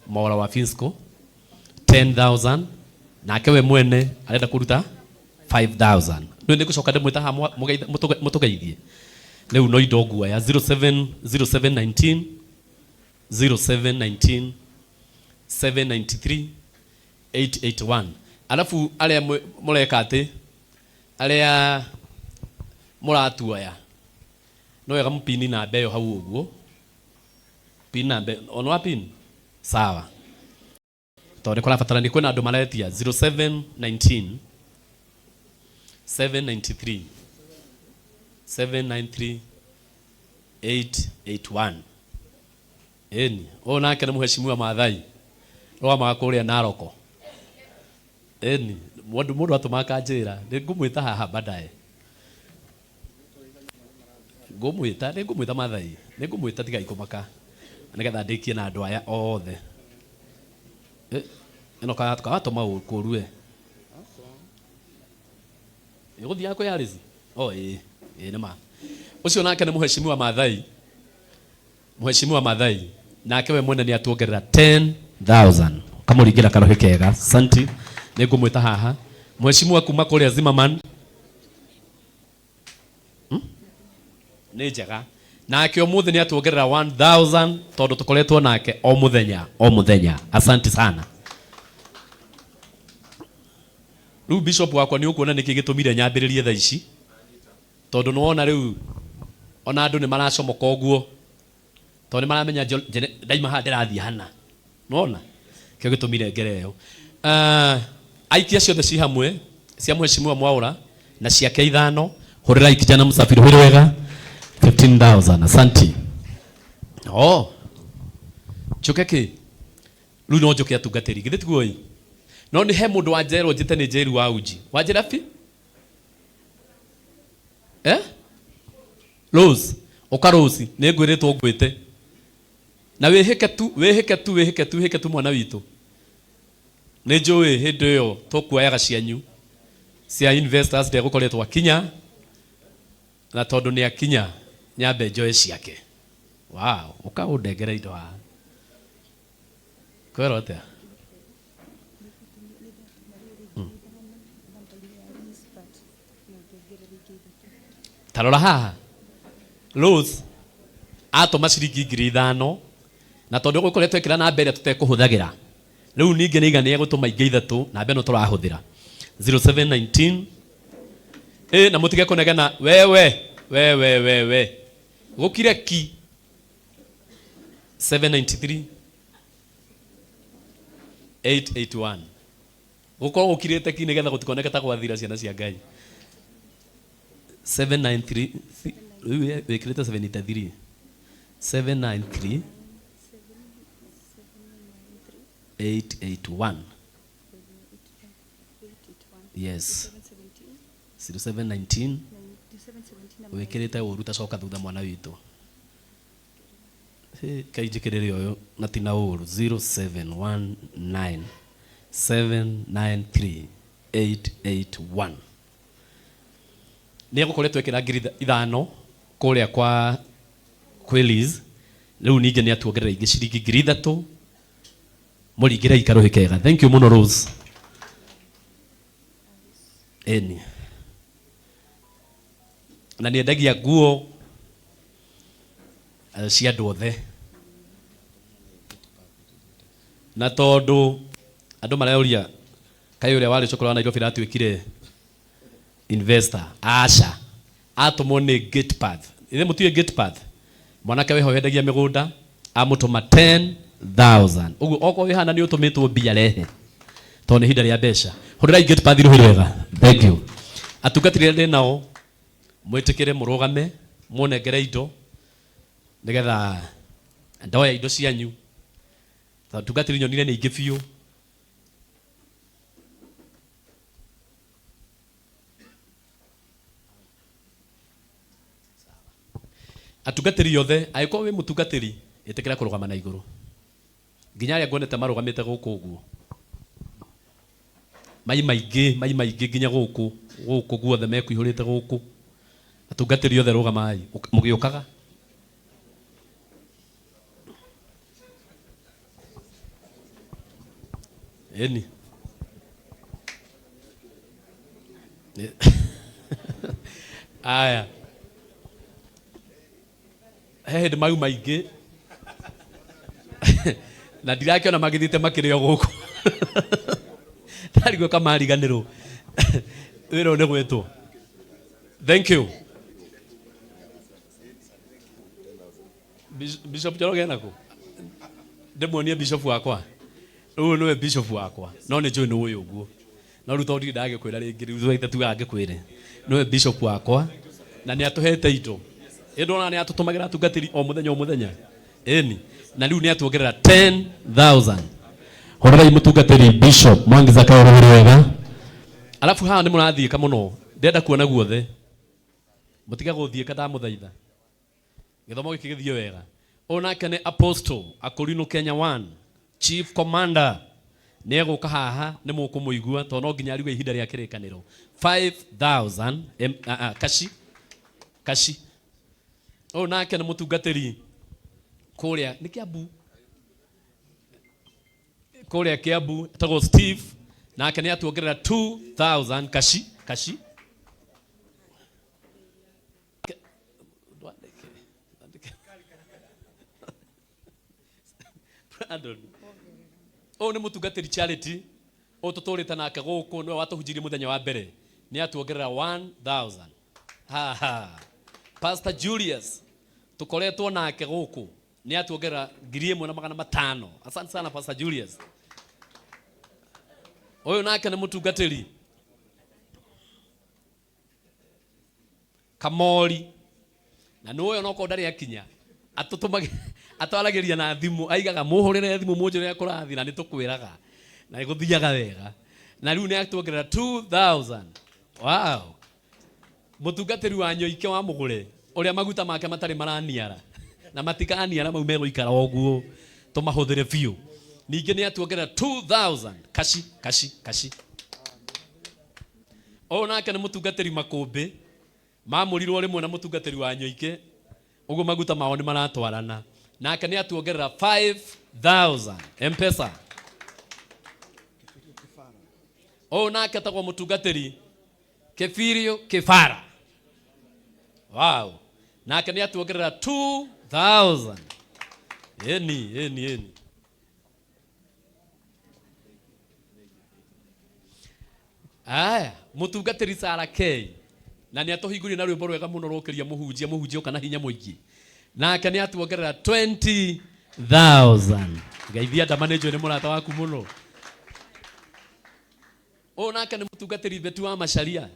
Mwaura wa Finsco 10000, nake we mwene arenda kũruta 5000. Rĩu nĩ ngũcoka ndĩmwĩta haha mũtũgeithie. Rĩu no indo nguoya 07 0719 0719 793 881. Alafu arĩa mũreka atĩ arĩa mũratuoya no wega mũpini namba ĩyo hau ũguo, pin namba ono wa pin sawa, tondũ nĩ kũrabatarania kwĩna andũ maretia 0719 793 793 881. Ĩni ũyũ nake nĩ mũheshimiwa Maathai rũgamaga kũrĩa Naroko. Ĩni mũndũ atũma akanjĩra nĩ ngũmwĩta haha baadaye, ngũmwĩta nĩ ngũmwĩta Maathai, nĩ ngũmwĩta, tigai kũmaka, nĩgetha ndĩkie na andũ aya othe. Ĩno kawatũma kũru we ĩgũthiaga kwĩ Alice. Oh, ĩĩ ĩĩ nĩ ma ũcio nake nĩ mũheshimiwa Maathai, mũheshimiwa Maathai nake we mwene nĩ atuongerera 10000, kamũringĩra karũhĩ kega santi. Nĩ ngũmwĩta haha mũheshimiwa kuma kũrĩa Zimmerman. Nĩ njega nake ũmũthĩ nĩ atuongerera 1000 tondũ tũkoretwo nake o mũthenya o mũthenya. Asante sana. Rĩu bishop wakwa nĩ ũkuona nĩkĩ gĩtũmire nyambĩrĩrie thaa ici, tondũ nĩ wona rĩu ona andũ nĩ maracomoka ũguo, tondũ nĩ maramenya ndaima haha ndĩrathiĩ hana. Nĩwona kĩo gĩtũmire ngere ĩyo. Aikia ciothe ci hamwe cia mheshimiwa Mwaura na ciake ithano, hũrĩrai kijana msafiri hũrĩ wega 15000. Asanti. Oh, njũke kĩ rĩu no njũke atungatĩri githĩ tiguo ĩ? No nĩ he mũndũ wanjerwo njĩte nĩ Njeri wa Uji wanjĩra bi eh Rose ũka Rose, nĩ ngwĩrĩtwo ngwĩte na wĩhĩke tu, wĩhĩke tu, wĩhĩke tu, wĩhĩke tu mwana witũ. Nĩ njũĩ hĩndĩ ĩyo tũkuoyaga cianyu cia investors ndegũkoretwo akinya, na tondũ nĩ akinya nyambe njoe ciake. Wow, ũka ũndengere indo haha kwĩrwo atĩa? Ta rora haha, Rose atũma ciringi 5000, na tondũ ũgũkoretwo ĩkĩra namba ĩrĩa tũtekũhũthagĩra rĩu ningĩ nĩ igana egũtũma ingĩ ithatũ namba ĩno tũrahũthĩra 0719. Ĩ na mũtige kũnegena wewe wewe wewe gũkire ki. 793 881 gũkorwo gũkirĩte ki nĩgetha gũtikoneke ta gwathira ciana cia Ngai. 793 rĩu wĩkĩrĩte 73 793 881. Yes, 0719 wĩkĩrĩte ũru, tacoka thutha mwana witũ. Kai njĩkĩrĩre ũyũ na ti na ũru 0719 793 881. Nĩ egũkoretwo ekĩra 5000 kũrĩa kwa kwĩ Liz, rĩu ningĩ nĩ atuongerera ingĩ ciringi 3000. Mũringĩrei karũhĩ kega. Thank you mũno Rose. Ĩni na nĩ endagia nguo cia andũ othe, na tondũ andũ mareũria kaĩ ũrĩa warĩ cũkũrũ wa Nairobi aratuĩkire investor, aca, atũmwo nĩ Gate Path. Ithe mũtiũĩ Gate Path? Mwanake wĩho wendagia mĩgũnda amũtũma 10000 ũguo okorwo wĩ hana nĩ ũtũmĩtwo mbia rehe, tondũ nĩ ihinda rĩa mbeca. Hũrĩrai Gate Path rũhĩ rwega. Thank you. Atungatĩri arĩa ndĩ nao mwĩtĩkĩre mũrũgame mũnengere indo nĩgetha ndoya indo cianyu, tondũ atungatĩri nyonire nĩ aingĩ biũ. Atungatĩri othe, angĩkorwo wĩ mũtungatĩri, ĩtĩkĩra kũrũgama na igũrũ. Nginya arĩa nguonete marũgamĩte gũkũ ũguo mai maingĩ, mai maingĩ nginya gũkũ gũkũ guothe mekuihũrĩte gũkũ. Atungatĩri othe rũgamai mũgĩũkaga. Ĩni aya he hĩndĩ mau maingĩ na ndirakĩona magĩthiĩte makĩrĩ o gũkũ ndarigwo kamariganĩrwo wĩra ũyũ nĩ gwĩtwo. Thank you. Bishop Njoroge enakũ? Ndĩmuonie bishop wakwa. Ũyũ nĩwe bishop wakwa. No nĩ njũĩ nĩ ũyũ ũguo. No rĩu tondũ ndirĩ ndagĩkwĩra rĩngĩ rĩu twaita tugaga ngĩkwĩre. Nĩwe bishop wakwa na nĩ atũhete indo. Ĩ ndona nĩ atũtũmagĩra atungatĩri o mũthenya o mũthenya. Ĩni. Na rĩu nĩ atuongerera 10,000. Horerai mũtungatĩri Bishop Mwangi Zakayo rũhĩ wega. Alafu haha nĩ mũrathiĩka mũno. Ndĩrenda kuona guothe. Mũtige gũthiĩka ndamũthaitha. Gĩthomo gĩkĩ gĩthiĩ wega. Ũyũ nake nĩ Apostle Akũrinũ Kenya One, Chief Commander. Nĩ egũka haha nĩ mũkũmũigua tondũ no nginya ariuga ihinda rĩa kĩrĩkanĩro. 5000 em, ah, ah, kashi kashi. Ũyũ nake nĩ mũtungatĩri kũrĩa nĩ Kiambu, kũrĩa Kiambu etagwo Steve, nake nĩ atuongerera 2000 kashi kashi. Ndwandĩke, ndwandĩke. Brandon. Ũyũ nĩ mũtungatĩri Charity ũyũ tũtũrĩte nake gũkũ nĩwe watũhunjĩirie mũthenya wa mbere nĩ atuongerera 1000. Haha. Pastor Julius tũkoretwo nake gũkũ nĩ atuongerera 1500. Asante sana Pastor Julius. Ũyũ nake nĩ mũtungatĩri Kamori na nĩ ũyũ onokorwo ndarĩ akinya atũtũmagĩ atwaragĩria na thimũ aigaga mũhũrĩre thimũ mũnjĩre ũrĩa kũrathiĩ na nĩ tũkwĩraga na nĩ gũthiaga wega na rĩu nĩ atuongerera 2000. Wow, mũtungatĩri wa Nyoike wa Mũgũre ũrĩa maguta make matarĩ maraniara na matikaniara mau megũikara ũguo tũmahũthĩre biũ ningĩ nĩ atuongerera 2000 kashi kashi kashi. Ũyũ nake nĩ mũtungatĩri makũmbĩ, maamũrirwo rĩmwe na mũtungatĩri wa Nyoike, ũguo maguta mao nĩ maratwarana. Nake nĩ atuongerera 5000 M-Pesa. Ũyũ nake etagwo mũtungatĩri Kĩbirio Kĩbara. Wow. Nake nĩ atuongerera 2000. Ĩni, ĩni, ĩni. Aya, mũtungatĩri Sarah K na nĩ atũhingũrire na rwĩmbo rwega mũno rũkĩria mũhunjia mũhunjia ũka na hinya mũingĩ nake nĩ atuongerera 20,000. Geithia ndama nĩ njũĩ nĩ mũrata waku mũno. Ũyũ nake nĩ mũtungatĩri Beti wa Macharia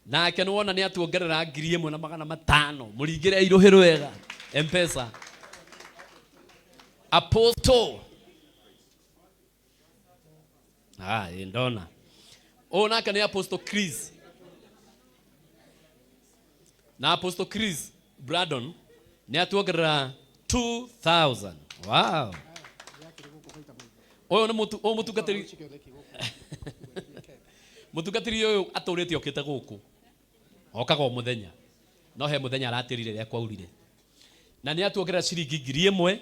nake nĩ wona nĩ atuongerera 1500. Mũringĩre irũhĩ rwega M-Pesa. Apostle Ah, ĩ ndona. Ũyũ nake nĩ Apostle Chris. Na Apostle Chris Brandon nĩ atuongerera 2000. Wow. Ũyũ nĩ mũtu ũyũ mũtungatĩri mũtungatĩri ũyũ atũrĩte okĩte gũkũ. Okaga o mũthenya. No he mũthenya aratĩrire rĩrĩa kwaurire. Na nĩ atuongerera ciringi 1000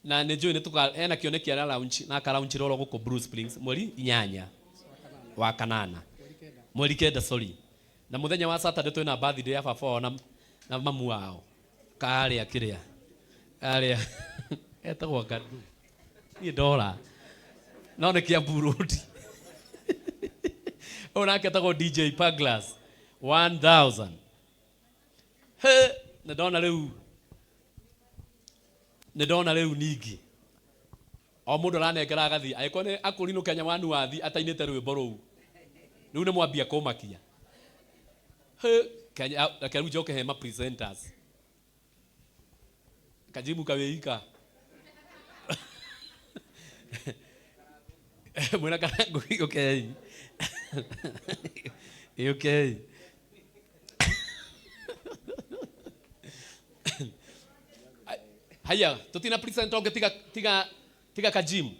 na nĩ njũĩ nĩ tũka ena kĩoneki ara launch na aka launch roro gũkũ Blue Springs mweri inyanya wa kanana mweri kenda, sorry, na mũthenya wa Saturday twĩna birthday ya baba wao na mamu wao karĩa kĩrĩa karĩa etagwo Ngandũ niĩ ndora no nĩ Kiambu Road. Ũyũ nake etagwo DJ Paglas 1000. He nĩ ndona rĩu nĩ ndona rĩu ningĩ o mũndũ aranengera agathiĩ angĩkorwo nĩ akũrinũ Kenya wanu wathi atainĩte rwĩmbo rũu rĩu nĩ mwambia kũmakia. He Kenya reke rĩu njoke he ma presenters kajibu kawĩika mwĩna karangu okay okay haya tutina present onge tiga tiga tiga kajimu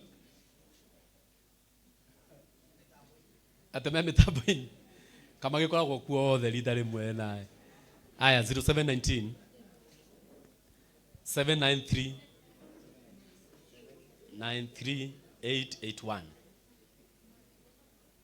ateme mitambo-inĩ kama gĩkoragwo kuo othe rita rĩmwe nawe aya 0719 793 938. 881.